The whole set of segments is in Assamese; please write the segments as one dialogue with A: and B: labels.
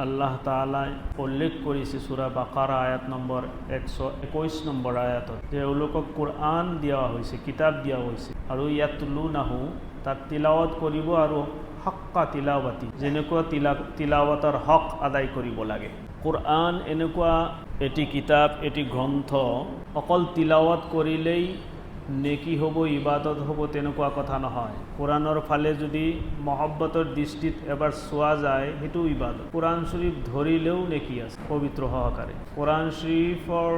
A: আল্লাহ তালাই উল্লেখ কৰিছে চুৰা বাকাৰা আয়াত নম্বৰ 121 নম্বৰ আয়াতত, তেওঁলোকক কোৰআন দিয়া হৈছে, কিতাপ দিয়া হৈছে আৰু يتلونه, তাক তিলাৱত কৰিব আৰু حق تلاوته, যেনেকুৱা তিলাৱতৰ হক আদায় কৰিব লাগে। কোৰআন এনেকুৱা এটি কিতাপ, এটি গ্ৰন্থ, অকল তিলাৱত কৰিলেই নেকি হ'ব, ইবাদত হ'ব, তেনেকুৱা কথা নহয়। কোৰআনৰ ফালে যদি মহব্বতৰ দৃষ্টিত এবাৰ চোৱা যায়, সেইটোও ইবাদত। কোৰআন শ্বৰীফ ধৰিলেও নেকি আছে পবিত্ৰ সহকাৰে। কোৰআন শ্বৰীফৰ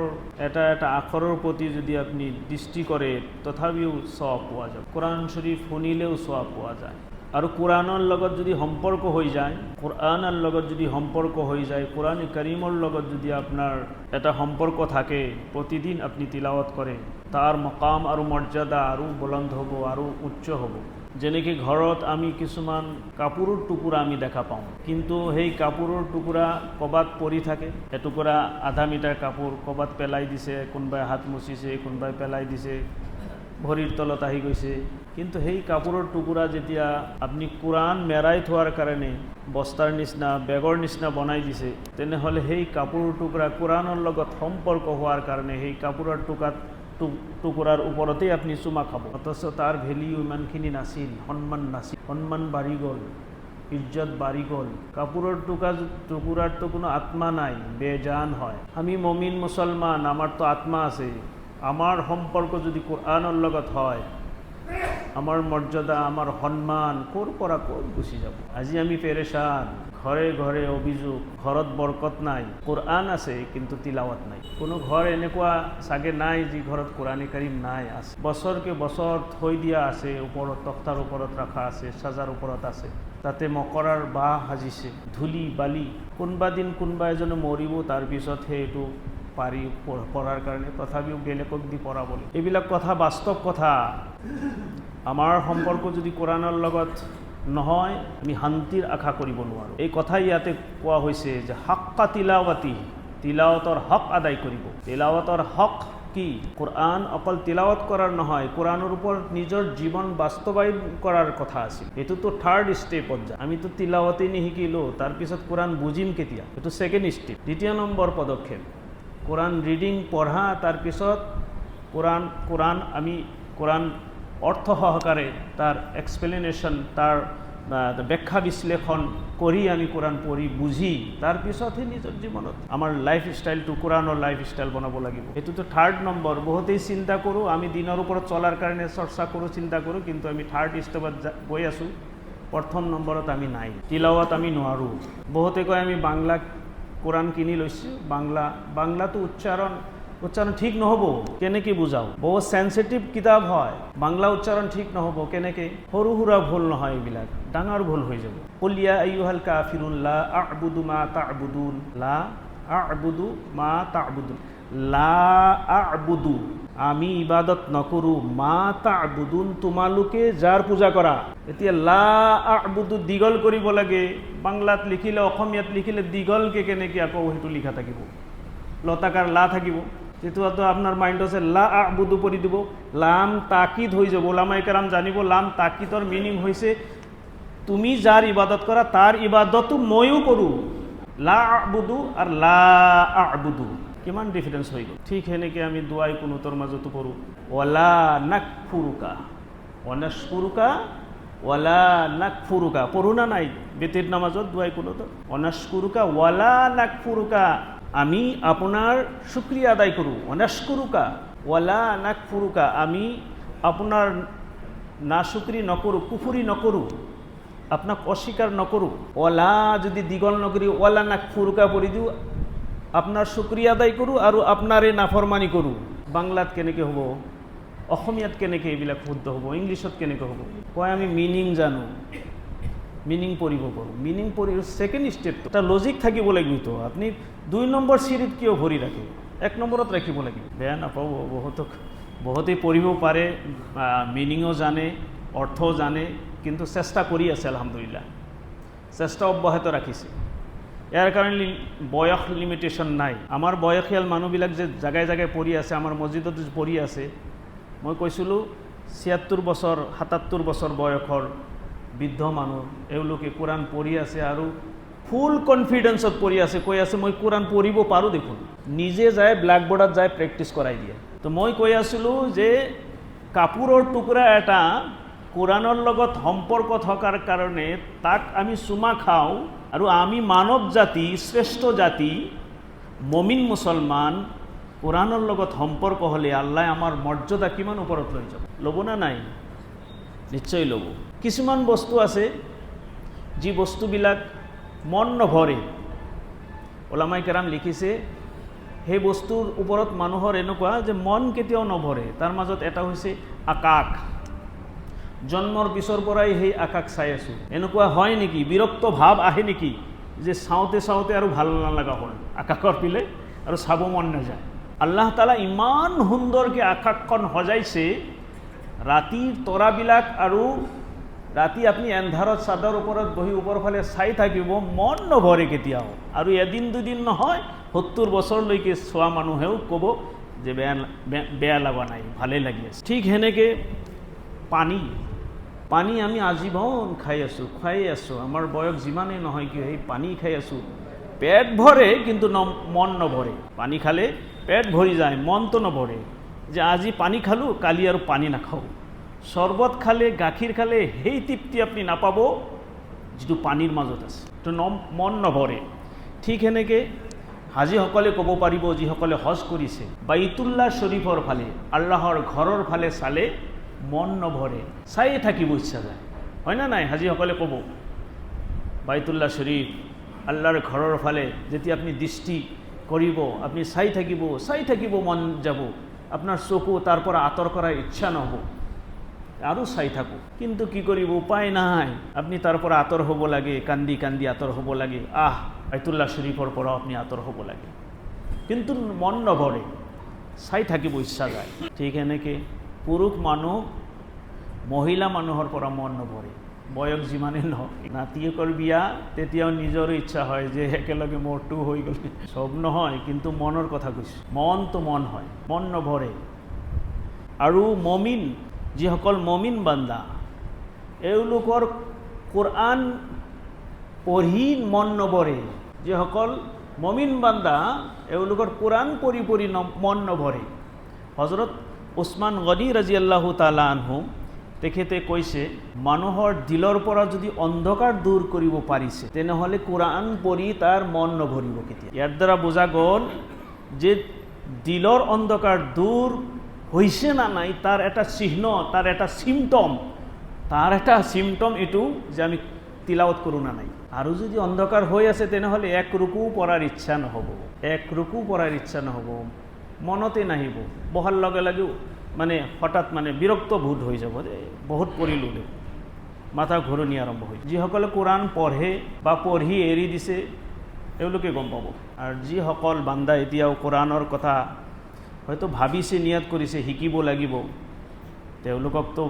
A: এটা এটা আখৰৰ প্ৰতি যদি আপুনি দৃষ্টি কৰে, তথাপিও চোৱাব পোৱা যাব। কোৰআন শ্বৰীফ শুনিলেও চোৱাব পোৱা যায়। আৰু কোৰআনৰ লগত যদি সম্পৰ্ক হৈ যায়, কোৰআনৰ লগত যদি সম্পৰ্ক হৈ যায়, কোৰআন কৰিমৰ লগত যদি আপোনাৰ এটা সম্পৰ্ক থাকে, প্ৰতিদিন আপুনি তিলাৱত কৰে, তাৰ মকাম আৰু মৰ্যাদা আৰু বুলন্দ হ'ব আৰু উচ্চ হ'ব। যেনেকৈ ঘৰত আমি কিছুমান কাপোৰৰ টুকুৰা আমি দেখা পাওঁ, কিন্তু সেই কাপোৰৰ টুকুৰা ক'ৰবাত পৰি থাকে। এটুকুৰা আধা মিটাৰ কাপোৰ ক'ৰবাত পেলাই দিছে, কোনোবাই হাত মুচিছে, কোনোবাই পেলাই দিছে, ভৰিৰ তলত আহি গৈছে। কিন্তু সেই কাপোৰৰ টুকুৰা যেতিয়া আপুনি কোৰআন মেৰাই থোৱাৰ কাৰণে বস্তাৰ নিচিনা, বেগৰ নিচিনা বনাই দিছে, তেনেহ'লে সেই কাপোৰৰ টুকুৰা কোৰআনৰ লগত সম্পৰ্ক হোৱাৰ কাৰণে সেই কাপোৰৰ টুকুৰাৰ ওপৰতেই আপুনি চুমা খাব। অথচ তাৰ ভেলিউ ইমানখিনি নাছিল, সন্মান নাছিল। সন্মান বাঢ়ি গ'ল, ইজ্জত বাঢ়ি গ'ল। কাপোৰৰ টুকুৰাৰতো কোনো আত্মা নাই, বেজান হয়। আমি মমিন মুছলমান, আমাৰতো আত্মা আছে। আমাৰ সম্পৰ্ক যদি কোৰআনৰ লগত হয়, আমাৰ মৰ্যাদা, আমাৰ সন্মান ক'ৰ পৰা ক'ত গুচি যাব। আজি আমি পেৰেশান, ঘৰে ঘৰে অভিযোগ, ঘৰত বৰকত নাই। কোৰআন আছে কিন্তু তিলাৱত নাই। কোনো ঘৰ এনেকুৱা চাগে নাই যি ঘৰত কোৰআনে কাৰিম নাই। আছে, বছৰকে বছৰ থৈ দিয়া আছে, ওপৰত তক্তাৰ ওপৰত ৰখা আছে, সাজাৰ ওপৰত আছে, তাতে মকৰাৰ বাহ সাজিছে, ধূলি বালি। কোনোবা দিন কোনোবা এজনে মৰিব, তাৰপিছতহে এইটো পাৰি পঢ়াৰ কাৰণে, তথাপিও বেলেগক দি পঢ়াবলৈ। এইবিলাক কথা বাস্তৱ কথা। আমাৰ সম্পৰ্ক যদি কোৰআনৰ লগত নহয়, আমি শান্তিৰ আশা কৰিব নোৱাৰোঁ। এই কথাই ইয়াতে কোৱা হৈছে যে حق تلاوته, তিলাৱতৰ হক আদায় কৰিব। তিলাৱতৰ হক কি? কোৰআন অকল তিলাৱত কৰাৰ নহয়, কোৰআনৰ ওপৰত নিজৰ জীৱন বাস্তৱায়ন কৰাৰ কথা আছিল। এইটোতো থাৰ্ড ষ্টেপত যায়। আমিতো তিলাৱতেই নিশিকিলোঁ, তাৰপিছত কোৰআন বুজিম কেতিয়া? এইটো ছেকেণ্ড ষ্টেপ, দ্বিতীয় নম্বৰ পদক্ষেপ। কোৰআন ৰিডিং, পঢ়া, তাৰপিছত কোৰআন আমি কোৰআন অৰ্থ সহকাৰে তাৰ এক্সপ্লেনেশ্যন, তাৰ ব্যাখ্যা বিশ্লেষণ কৰি আমি কোৰআন পঢ়ি বুজি, তাৰপিছতহে নিজৰ জীৱনত আমাৰ লাইফ ষ্টাইলটো কোৰআনৰ লাইফ ষ্টাইল বনাব লাগিব। এইটোতো থাৰ্ড নম্বৰ। বহুতেই চিন্তা কৰোঁ, আমি দ্বীনৰ ওপৰত চলাৰ কাৰণে চৰ্চা কৰোঁ, চিন্তা কৰোঁ, কিন্তু আমি থাৰ্ড ষ্টেপত গৈ আছোঁ। প্ৰথম নম্বৰত আমি নাই। তিলাৱত আমি নোৱাৰোঁ। বহুতে কয়, আমি বাংলা কোৰআন কিনি লৈছোঁ, বাংলাটো উচ্চাৰণ ঠিক নহ'ব, কেনেকৈ বুজাওঁ? বহুত চেঞ্চিটিভ কিতাপ হয়, বাংলা উচ্চাৰণ ঠিক নহ'ব কেনেকৈ? সৰু সুৰা ভুল নহয়, এইবিলাক ডাঙৰ ভুল হৈ যাব। قل يا أيها الكافرون لا أعبد ما تعبدون، لا أعبد ما تعبدون، لا أعبد, আমি ইবাদত নকৰোঁ, ما تعبدون, তোমালোকে যাৰ পূজা কৰা। এতিয়া لا أعبد দীঘল কৰিব লাগে। বাংলাত লিখিলে, অসমীয়াত লিখিলে দীঘলকে কেনেকৈ আকৌ সেইটো লিখা থাকিব? লতাকাৰ লা থাকিব। তেতিয়াতো আপোনাৰ মাইণ্ড আছে, لا أعبد পঢ়ি দিব, লাম তাকিদ হৈ যাব। ওলামাই কাৰাম জানিব, লাম তাকিদৰ মিনিং হৈছে তুমি যাৰ ইবাদত কৰা, তাৰ ইবাদতো ময়ো কৰোঁ। لا أعبد আৰু لا أعبد কিমান ডিফাৰেঞ্চ হৈ গ'ল। ঠিক সেনেকৈ আমি দোৱাই কুনুতৰ মাজতো পঢ়োঁ, ولا نكفرك ونشكرك ولا نكفرك। পঢ়োঁ না নাই বেতিৰ নামাজত দোৱাই কুনুত? ونشكرك ولا نكفرك, আমি আপোনাৰ শুক্ৰিয়া আদায় কৰোঁ। ونشكرك ولا نكفرك, আমি আপোনাৰ নাশুক্ৰি নকৰোঁ, কুফুৰি নকৰোঁ, আপোনাক অস্বীকাৰ নকৰোঁ। ولا যদি দীঘল নকৰি ولا نكفرك পঢ়ি দিওঁ, আপোনাৰ শুক্ৰিয়া আদায় কৰোঁ আৰু আপোনাৰে নাফৰমানি কৰোঁ। বাংলাত কেনেকৈ হ'ব? অসমীয়াত কেনেকৈ এইবিলাক শুদ্ধ হ'ব? ইংলিছত কেনেকৈ হ'ব? কয়, আমি মিনিং জানো, মিনিং পঢ়িব পাৰোঁ। মিনিং পঢ়ি ছেকেণ্ড ষ্টেপটো, এটা লজিক থাকিব লাগিবতো। আপুনি দুই নম্বৰ চিৰিত কিয় ভৰি ৰাখে? এক নম্বৰত ৰাখিব লাগিব। বেয়া নাপাব, বহুতেই পঢ়িব পাৰে, মিনিঙো জানে, অৰ্থও জানে, কিন্তু চেষ্টা কৰি আছে, আলহামদুলিল্লাহ, চেষ্টা অব্যাহত ৰাখিছে। ইয়াৰ কাৰণে বয়স লিমিটেশ্যন নাই। আমাৰ বয়সীয়াল মানুহবিলাক যে জাগাই জাগাই পঢ়ি আছে, আমাৰ মছজিদত যে পঢ়ি আছে, মই কৈছিলোঁ, 76 বছৰ, 77 বছৰ বয়সৰ বৃদ্ধ মানুহ, এওঁলোকে কোৰাণ পঢ়ি আছে আৰু ফুল কনফিডেন্সত পঢ়ি আছে, কৈ আছে মই কোৰাণ পঢ়িব পাৰোঁ দেখোন। নিজে যায় ব্লেকবৰ্ডত যায় প্ৰেক্টিচ কৰাই দিয়ে। তো মই কৈ আছিলোঁ যে কাপোৰৰ টুকুৰা এটা কোৰাণৰ লগত সম্পৰ্ক থকাৰ কাৰণে তাক আমি চুমা খাওঁ, আৰু আমি মানৱ জাতি, শ্ৰেষ্ঠ জাতি, মমিন মুছলমান, কোৰাণৰ লগত সম্পৰ্ক হ'লে আল্লাহ আমাৰ মৰ্যাদা কিমান ওপৰত লৈ যাব। ল'ব না নাই? নিশ্চয় ল'ব। কিছুমান বস্তু আছে যি বস্তুবিলাক মন নভৰে। ওলামাই কেৰাম লিখিছে সেই বস্তুৰ ওপৰত মানুহৰ এনেকুৱা যে মন কেতিয়াও নভৰে। তাৰ মাজত এটা হৈছে আকাশ। জন্মৰ পিছৰ পৰাই সেই আকাশ চাই আছোঁ। এনেকুৱা হয় নেকি, বিৰক্ত ভাৱ আহে নেকি যে চাওঁতে চাওঁতে আৰু ভাল নালাগা হ'ল আকাশৰ পিলে, আৰু চাব মন নাযায়। আল্লাহ তালা ইমান সুন্দৰকৈ আকাশখন সজাইছে, ৰাতিৰ তৰাবিলাক, আৰু ৰাতি আপুনি এন্ধাৰত চাদৰ ওপৰত বহি ওপৰ ফালে চাই থাকিব, মন নভৰে কেতিয়াও। আৰু এদিন দুদিন নহয়, 70 বছৰলৈকে চোৱা মানুহেও ক'ব যে বেয়া বেয়া লগা নাই, ভালেই লাগি আছে। ঠিক সেনেকৈ পানী, পানী আমি আজীৱন খাই আছোঁ, খুৱাই আছোঁ। আমাৰ বয়স যিমানেই নহয় কি, সেই পানী খাই আছোঁ। পেট ভৰে কিন্তু মন নভৰে। পানী খালে পেট ভৰি যায়, মনটো নভৰে যে আজি পানী খালোঁ, কালি আৰু পানী নাখাওঁ। চৰ্বত খালে, গাখীৰ খালে সেই তৃপ্তি আপুনি নাপাব যিটো পানীৰ মাজত আছে। তো মন নভৰে। ঠিক সেনেকৈ হাজীসকলে ক'ব পাৰিব, যিসকলে হজ কৰিছে, বাইতুল্লাহ শ্বৰীফৰ ফালে, আল্লাহৰ ঘৰৰ ফালে চালে মন নভৰে, চায়ে থাকিব ইচ্ছা যায়, হয় না নাই? হাজীসকলে ক'ব, বাইতুল্লাহ শ্বৰীফ, আল্লাহৰ ঘৰৰ ফালে যেতিয়া আপুনি দৃষ্টি কৰিব, আপুনি চাই থাকিব, চাই থাকিব মন যাব, আপোনাৰ চকু তাৰ পৰা আঁতৰ কৰাৰ ইচ্ছা নহ'ব, আৰু চাই থাকোঁ। কিন্তু কি কৰিব, উপায় নাই, আপুনি তাৰ পৰা আঁতৰ হ'ব লাগে, কান্দি কান্দি আঁতৰ হ'ব লাগে। আহ, বাইতুল্লাহ শ্বৰীফৰ পৰাও আপুনি আঁতৰ হ'ব লাগে, কিন্তু মন নভৰে, চাই থাকিব ইচ্ছা যায়। ঠিক এনেকৈ পুৰুষ মানুহ, মহিলা মানুহৰ পৰা মন নভৰে, বয়স যিমানেই নহওক। নাতিয়েকৰ বিয়া, তেতিয়াও নিজৰো ইচ্ছা হয় যে একেলগে মোৰটোও হৈ গ'লে। চব নহয়, কিন্তু মনৰ কথা কৈছোঁ, মনটো মন হয়, মন নভৰে। আৰু মমিন, যিসকল মমিন বান্দা, এওঁলোকৰ কোৰআন পঢ়ি মন নভৰে। যিসকল মমিন বান্দা, এওঁলোকৰ কোৰআন পঢ়ি পঢ়ি মন নভৰে। হজৰত ওচমান গনি ৰাজি আল্লাহ তালা আনহু তেখেতে কৈছে, মানুহৰ দিলৰ পৰা যদি অন্ধকাৰ দূৰ কৰিব পাৰিছে, তেনেহ'লে কোৰআন পঢ়ি তাৰ মন নভৰিব কেতিয়া। ইয়াৰ দ্বাৰা বুজা গ'ল যে দিলৰ অন্ধকাৰ দূৰ হৈছে না নাই, তাৰ এটা চিহ্ন, তাৰ এটা চিমটম, তাৰ এটা চিমটম এইটো যে আমি তিলাৱত কৰোঁ না নাই। আৰু যদি অন্ধকাৰ হৈ আছে, তেনেহ'লে এক ৰুকু পঢ়াৰ ইচ্ছা নহ'ব, এক ৰুকু পঢ়াৰ ইচ্ছা নহ'ব, মনতে নাহিব। বহাৰ লগে লগেও মানে হঠাৎ মানে বিৰক্ত বোধ হৈ যাব যে বহুত পঢ়িলোঁ দেখোন, মাথা ঘূৰণি আৰম্ভ হৈ। যিসকলে কোৰাণ পঢ়ে বা পঢ়ি এৰি দিছে, তেওঁলোকে গম পাব। আৰু যিসকল বান্দা এতিয়াও কোৰাণৰ কথা হয়তো ভাবিছে, নিয়ত কৰিছে শিকিব লাগিব, তেওঁলোককতো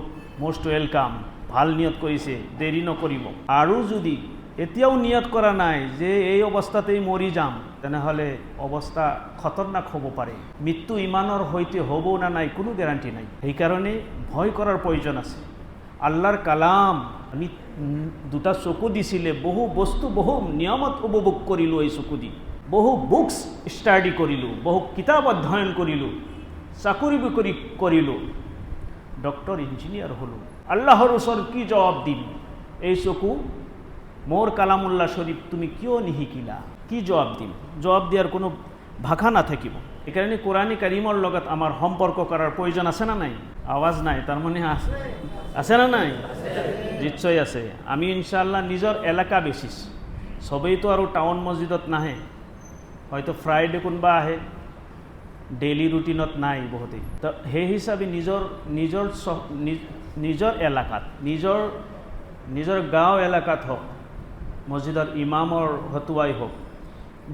A: মষ্ট welcome, ভাল নিয়ত কৰিছে, দেৰি নকৰিব। আৰু যদি এতিয়াও নিয়ত কৰা নাই যে এই অৱস্থাতেই মৰি যাম, তেনেহ'লে অৱস্থা খতৰনাক হ'ব পাৰে। মৃত্যু ইমানৰ সৈতে হ'ব না নাই কোনো গেৰাণ্টি নাই। সেইকাৰণে ভয় কৰাৰ প্ৰয়োজন আছে। আল্লাহৰ কালাম আমি দুটা চকু দিছিলে, বহু বস্তু, বহু নিয়মত উপভোগ কৰিলোঁ এই চকু দি, বহু বুকছ ষ্টাডি কৰিলোঁ, বহু কিতাপ অধ্যয়ন কৰিলোঁ, চাকৰি বিকৰি কৰিলোঁ, ডক্টৰ ইঞ্জিনিয়াৰ হ'লোঁ। আল্লাহৰ ওচৰত কি জবাব দিম? এই চকু মোৰ কালামুল্লাহ শ্বৰীফ তুমি কিয় নিশিকিলা? কি জবাব দিম? জবাব দিয়াৰ কোনো ভাষা নাথাকিব। সেইকাৰণে কোৰআনে কাৰিমৰ লগত আমাৰ সম্পৰ্ক কৰাৰ প্ৰয়োজন আছে না নাই? আৱাজ নাই, তাৰমানে আছে। আছে না নাই? নিশ্চয় আছে। আমি ইনশাআল্লাহ নিজৰ এলেকা বেচিছ, চবেইতো আৰু টাউন মছজিদত নাহে, হয়তো ফ্ৰাইডে কোনোবা আহে, ডেইলি ৰুটিনত নাই বহুতেই। তো সেই হিচাপে নিজৰ নিজৰ নিজৰ এলেকাত, নিজৰ নিজৰ গাঁও এলেকাত হওক, মছজিদৰ ইমামৰ হতুৱাই হওক,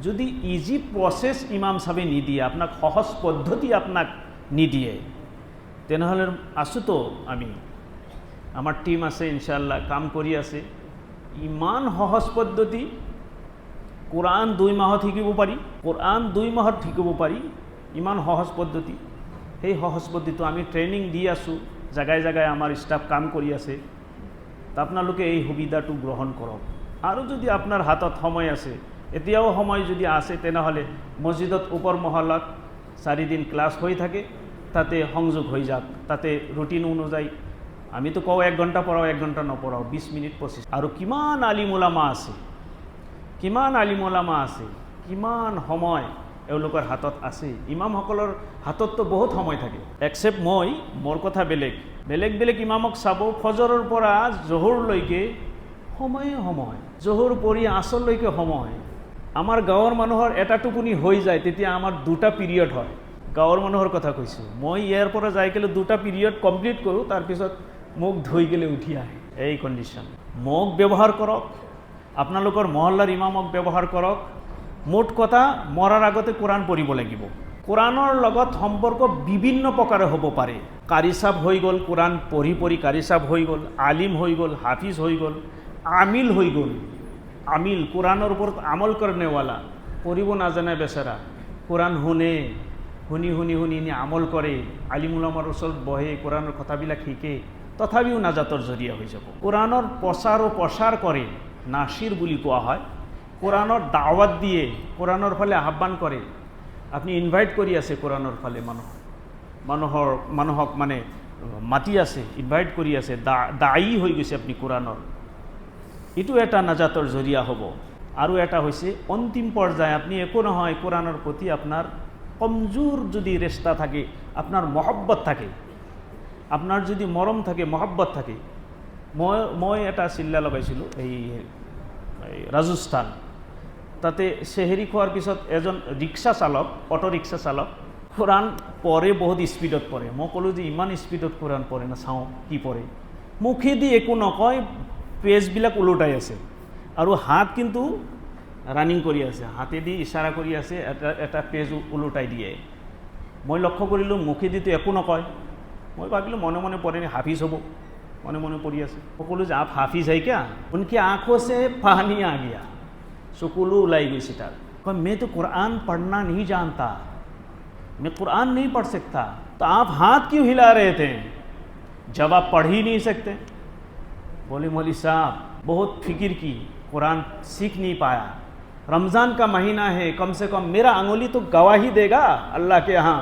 A: যদি ইজি প্ৰচেছ ইমাম চাবে নিদিয়ে আপোনাক, সহজ পদ্ধতি আপোনাক নিদিয়ে, তেনেহ'লে আছোঁতো আমি, আমাৰ টীম আছে, ইনশাআল্লাহ কাম কৰি আছে। ইমান সহজ পদ্ধতি, কোৰআন 2 মাহত শিকিব পাৰি, কোৰআন 2 মাহত শিকিব পাৰি, ইমান সহজ পদ্ধতি। সেই সহজ পদ্ধতিটো আমি ট্ৰেইনিং দি আছোঁ, জেগাই জেগাই আমাৰ ষ্টাফ কাম কৰি আছে। তো আপোনালোকে এই সুবিধাটো গ্ৰহণ কৰক। আৰু যদি আপোনাৰ হাতত সময় আছে, এতিয়াও সময় যদি আছে, তেনেহ'লে মছজিদত ওপৰ মহলাত 4 দিন ক্লাছ হৈ থাকে, তাতে সংযোগ হৈ যাওক। তাতে ৰুটিন অনুযায়ী আমিতো কওঁ 1 ঘণ্টা পঢ়াওঁ, 1 ঘণ্টা নপঢ়াওঁ, 20 মিনিট, 25। আৰু কিমান আলিম ওলামা আছে, কিমান আলিম ওলামা আছে, কিমান সময় এওঁলোকৰ হাতত আছে। ইমামসকলৰ হাতততো বহুত সময় থাকে। একচেপ্ট মই, মোৰ কথা বেলেগ। বেলেগ বেলেগ ইমামক চাব, ফজৰৰ পৰা জোহৰলৈকে সময়ে সময়, জোহৰ পৰি আচৰলৈকে সময়। আমাৰ গাঁৱৰ মানুহৰ এটা টোপনি হৈ যায়, তেতিয়া আমাৰ দুটা পিৰিয়ড হয়। গাঁৱৰ মানুহৰ কথা কৈছোঁ মই। ইয়াৰ পৰা যাই কেলে দুটা পিৰিয়ড কমপ্লিট কৰোঁ, তাৰপিছত মুখ ধুই গেলে উঠি আহে। এই কণ্ডিশ্যন। মোক ব্যৱহাৰ কৰক, আপোনালোকৰ মহল্লাৰ ইমামক ব্যৱহাৰ কৰক। মুঠ কথা, মৰাৰ আগতে কোৰাণ পঢ়িব লাগিব। কোৰাণৰ লগত সম্পৰ্ক বিভিন্ন প্ৰকাৰে হ'ব পাৰে। কাৰি চাব হৈ গ'ল, কোৰাণ পঢ়ি পঢ়ি কাৰি চাব হৈ গ'ল, আলিম হৈ গ'ল, হাফিজ হৈ গ'ল, আমিল হৈ গ'ল। আমিল, কোৰাণৰ ওপৰত আমল কৰণেৱালা। পঢ়িব নাজানে বেচেৰা, কোৰাণ শুনে, শুনি শুনি শুনি শুনি আমল কৰে, আলিম উলামাৰ ওচৰত বহে, কোৰাণৰ কথাবিলাক শিকে, তথাপিও নাজাতৰ জৰিয়া হৈ যাব। কোৰাণৰ প্ৰচাৰ ও প্ৰসাৰ কৰে, নাচিৰ বুলি কোৱা হয়। কোৰাণৰ দাৱাত দিয়ে, কোৰাণৰ ফালে আহ্বান কৰে। আপুনি ইনভাইট কৰি আছে কোৰাণৰ ফালে মানুহক, মানে মাতি আছে, ইনভাইট কৰি আছে, দায়ী হৈ গৈছে আপুনি কোৰাণৰ। এইটো এটা নাজাতৰ জৰিয়া হ'ব। আৰু এটা হৈছে অন্তিম পৰ্যায়, আপুনি একো নহয়, কোৰাণৰ প্ৰতি আপোনাৰ কমজোৰ যদি ৰেস্তা থাকে, আপোনাৰ মহব্বত থাকে, আপোনাৰ যদি মৰম থাকে, মহব্বত থাকে। মই এটা চিল্লা লগাইছিলোঁ এই ৰাজস্থান, তাতে চেহেৰি খোৱাৰ পিছত এজন ৰিক্সা চালক, অটো ৰিক্সা চালক, কোৰাণ পঢ়ে, বহুত স্পীডত পঢ়ে। মই ক'লোঁ যে ইমান স্পীডত কোৰাণ পঢ়ে না, চাওঁ কি পঢ়ে। মুখেদি একো নকয়, পেজবিলাক ওলোটাই আছে আৰু হাত কিন্তু ৰানিং কৰি আছে, হাতেদি ইচাৰা কৰি আছে, এটা এটা পেজ ওলোটাই দিয়ে। মই লক্ষ্য কৰিলোঁ, মুখেদিতো একো নকয়। মই ভাবিলোঁ মনে মনে পঢ়ে, হাফিজ হ'ব, মনে মনে পঢ়ি আছে। মই ক'লোঁ যে आप हाफिज है क्या? उनकी आँखों से पानी आ गया, চকুলো ওলাই গৈছে তাৰ। কয়, मैं तो कुरान पढ़ना नहीं जानता, मैं कुरान नहीं पढ़ सकता। तो आप हाथ क्यों हिला रहे थे जब आप पढ़ ही नहीं सकते? बोले, मौलवी साहब, बहुत फिक्र की, कुरान सीख नहीं पाया, रमज़ान का महीना है, कम से कम मेरा अंगुली तो गवाही देगा, अल्लाह के यहाँ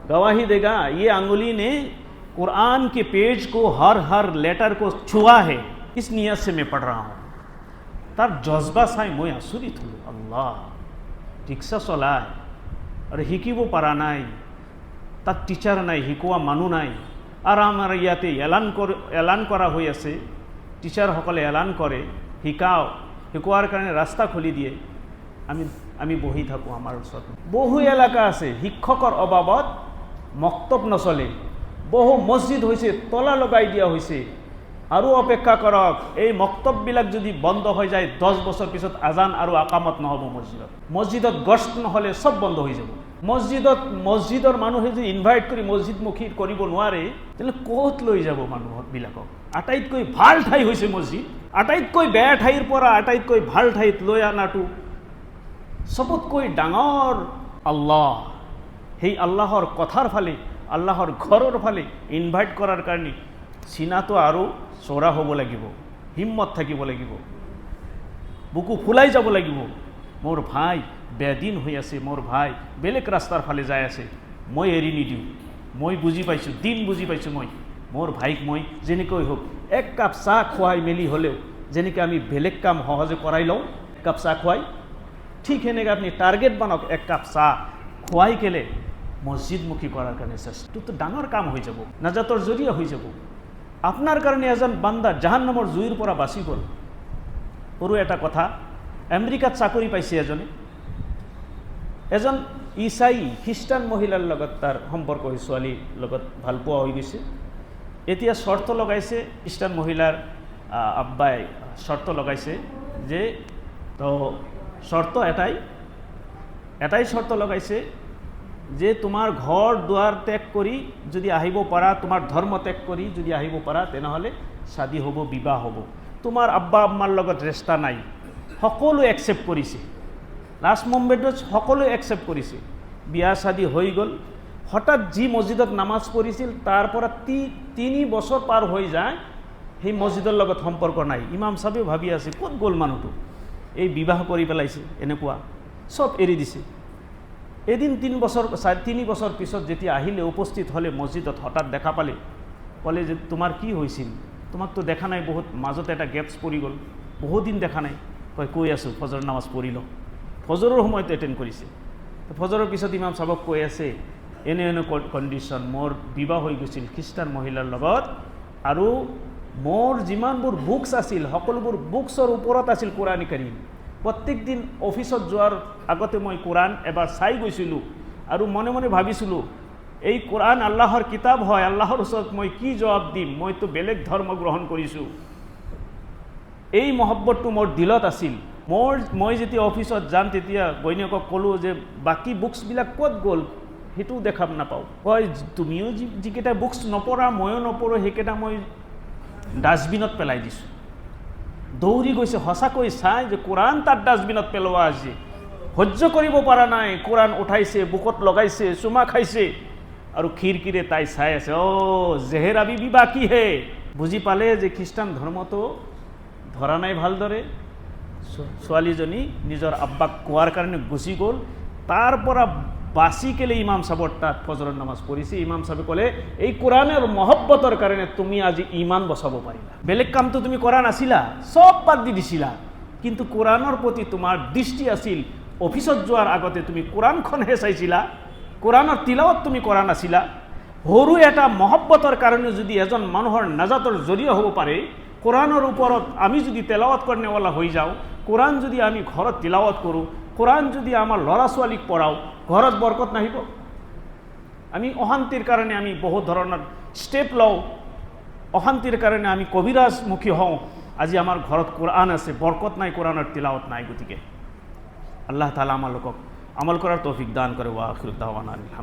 A: गवाही देगा, ये अंगुली ने कुरान के पेज को, हर हर लेटर को छुआ है, इस नियत से मैं पढ़ रहा हूँ। তাৰ জজবা চাই মই আচৰিত হ'লোঁ। আল্লাহ, ৰিক্সা চলায় আৰু শিকিব পৰা নাই, তাত টিচাৰ নাই, শিকোৱা মানুহ নাই। আৰু আমাৰ ইয়াতে এলান কৰা হৈ আছে, টিচাৰসকলে এলান কৰে, শিকাও, শিকোৱাৰ কাৰণে ৰাস্তা খুলি দিয়ে। আমি বহি থাকোঁ। আমাৰ ওচৰত বহু এলেকা আছে, শিক্ষকৰ অভাৱত মক্তব নচলে। বহু মছজিদ হৈছে, তলা লগাই দিয়া হৈছে। আৰু অপেক্ষা কৰক, এই মক্তববিলাক যদি বন্ধ হৈ যায়, 10 বছৰ পিছত আজান আৰু আকামত নহ'ব মছজিদত। মছজিদত গছ নহ'লে চব বন্ধ হৈ যাব। মছজিদৰ মানুহে যদি ইনভাইট কৰি মছজিদমুখী কৰিব নোৱাৰে, তেনেহ'লে ক'ত লৈ যাব মানুহবিলাকক? আটাইতকৈ ভাল ঠাই হৈছে মছজিদ। আটাইতকৈ বেয়া ঠাইৰ পৰা আটাইতকৈ ভাল ঠাইত লৈ অনাটো চবতকৈ ডাঙৰ আল্লাহ। সেই আল্লাহৰ কথাৰ ফালে, আল্লাহৰ ঘৰৰ ফালে ইনভাইট কৰাৰ কাৰণে চিনাটো আৰু চৌৰা হ'ব লাগিব, হিম্মত থাকিব লাগিব, বুকু ফুলাই যাব লাগিব। মোৰ ভাই বেদিন হৈ আছে, মোৰ ভাই বেলেগ ৰাস্তাৰ ফালে যাই আছে, মই এৰি নিদিওঁ। মই বুজি পাইছোঁ, দিন বুজি পাইছোঁ। মই মোৰ ভাইক মই যেনেকৈ হওক এক কাপ চাহ খুৱাই মেলি হ'লেও, যেনেকৈ আমি বেলেগ কাম সহজে কৰাই লওঁ এক কাপ চাহ খুৱাই, ঠিক সেনেকৈ আপুনি টাৰ্গেট বনাওক, এক কাপ চাহ খুৱাই কেলে মছজিদমুখী কৰাৰ কাৰণে চেষ্টা। এইটোতো ডাঙৰ কাম হৈ যাব, নাজাতৰ জৰিয়া হৈ যাব। আপোনাৰ কাৰণে এজন বান্দা জাহান্নামৰ জুইৰ পৰা বাচি গ'ল। সৰু এটা কথা, আমেৰিকাত চাকৰি পাইছে এজনে। এজন ইছাই খ্ৰীষ্টান মহিলাৰ লগত তাৰ সম্পৰ্ক হৈ, ছোৱালীৰ লগত ভালপোৱা হৈ গৈছে। এতিয়া চৰ্ত লগাইছে, খ্ৰীষ্টান মহিলাৰ আব্বাই চৰ্ত লগাইছে যে, তো চৰ্ত এটাই এটাই চৰ্ত লগাইছে যে তোমাৰ ঘৰ দুৱাৰ ত্যাগ কৰি যদি আহিব পাৰা, তোমাৰ ধৰ্ম ত্যাগ কৰি যদি আহিব পাৰা, তেনেহ'লে চাদি হ'ব, বিবাহ হ'ব। তোমাৰ আব্বা আম্মাৰ লগত ৰেস্তা নাই, সকলো একচেপ্ট কৰিছে। লাষ্ট মুমেণ্টত সকলোৱে একচেপ্ট কৰিছে, বিয়া চাদি হৈ গ'ল। হঠাৎ যি মছজিদত নামাজ পঢ়িছিল, তাৰ পৰা 3 বছৰ পাৰ হৈ যায়। সেই মছজিদৰ লগত সম্পৰ্ক নাই। ইমাম চাবেও ভাবি আছে, ক'ত গ'ল মানুহটো, এই বিবাহ কৰি পেলাইছে, এনেকুৱা চব এৰি দিছে। এদিন 3 বছৰ, 3 বছৰ পিছত যেতিয়া আহিলে, উপস্থিত হ'লে মছজিদত, হঠাৎ দেখা পালে, ক'লে যে তোমাৰ কি হৈছিল? তোমাকতো দেখা নাই বহুত, মাজতে এটা গেপছ পৰি গ'ল, বহুত দিন দেখা নাই। কয়, কৈ আছোঁ, ফজৰ নামাজ পঢ়ি লওঁ। ফজৰৰ সময়ত এটেণ্ড কৰিছে। ফজৰৰ পিছত ইমাম চাবক কৈ আছে, এনে এনে কণ্ডিশ্যন, মোৰ বিবাহ হৈ গৈছিল খ্ৰীষ্টান মহিলাৰ লগত আৰু মোৰ যিমানবোৰ বুকছ আছিল, সকলোবোৰ বুকছৰ ওপৰত আছিল কোৰআন কাৰিম। প্ৰত্যেক দিন অফিচত যোৱাৰ আগতে মই কোৰআন এবাৰ চাই গৈছিলোঁ আৰু মনে মনে ভাবিছিলোঁ, এই কোৰআন আল্লাহৰ কিতাপ হয়, আল্লাহৰ ওচৰত মই কি জবাব দিম? মইতো বেলেগ ধৰ্ম গ্ৰহণ কৰিছোঁ। এই মহব্বতটো মোৰ দিলত আছিল। মই যেতিয়া অফিচত যাম, তেতিয়া ঘৈণীয়েকক ক'লোঁ যে বাকী বুকছবিলাক ক'ত গ'ল, সেইটোও দেখা নাপাওঁ। কয়, তুমিও যিকেইটা বুকছ নপঢ়া, ময়ো নপঢ়োঁ, সেইকেইটা মই ডাষ্টবিনত পেলাই দিছোঁ। দৌৰি গৈছে, সঁচাকৈ চাই যে কোৰআন তাত ডাষ্টবিনত পেলোৱা আছে। সহ্য কৰিব পৰা নাই, কোৰআন উঠাইছে, বুকুত লগাইছে, চুমা খাইছে আৰু খিৰিকীৰে তাই চাই আছে। অ' জেহেৰ अभी भी बाकी है। বুজি পালে যে খ্ৰীষ্টান ধৰ্মটো ধৰা নাই ভালদৰে। ছোৱালীজনী নিজৰ আব্বাক কোৱাৰ কাৰণে গুচি গ'ল। তাৰ পৰা বাচি কেলে ইমাম চাবৰ তাত ফজৰৰ নামাজ পঢ়িছে। ইমাম চাবে ক'লে, এই কোৰআনৰ মহব্বতৰ কাৰণে তুমি আজি ইমান বচাব পাৰিলা। বেলেগ কামটো তুমি কৰা নাছিলা, চব বাদ দি দিছিলা, কিন্তু কোৰআনৰ প্ৰতি তোমাৰ দৃষ্টি আছিল। অফিচত যোৱাৰ আগতে তুমি কোৰআনখনহে চাইছিলা, কোৰআনৰ তিলাৱত তুমি কৰা নাছিলা। সৰু এটা মহব্বতৰ কাৰণে যদি এজন মানুহৰ নাজাতৰ জৰিয় হ'ব পাৰে, কোৰআনৰ ওপৰত আমি যদি তেলাৱত কৰণেৱালা হৈ যাওঁ, কোৰআন যদি আমি ঘৰত তিলাৱত কৰোঁ, কোৰআন যদি আমাৰ ল'ৰা ছোৱালীক পঢ়াওঁ, ঘৰত বৰকত নাহিব? আমি অশান্তিৰ কাৰণে আমি বহুত ধৰণৰ ষ্টেপ লওঁ, অশান্তিৰ কাৰণে আমি কবিৰাজমুখী হওঁ। আজি আমাৰ ঘৰত কোৰআন আছে, বৰকত নাই, কোৰআনৰ তিলাৱত নাই। গতিকে আল্লাহ তালা আমালোকক আমল কৰাৰ তৌফিক দান কৰে। وآخر دعوانا الحمد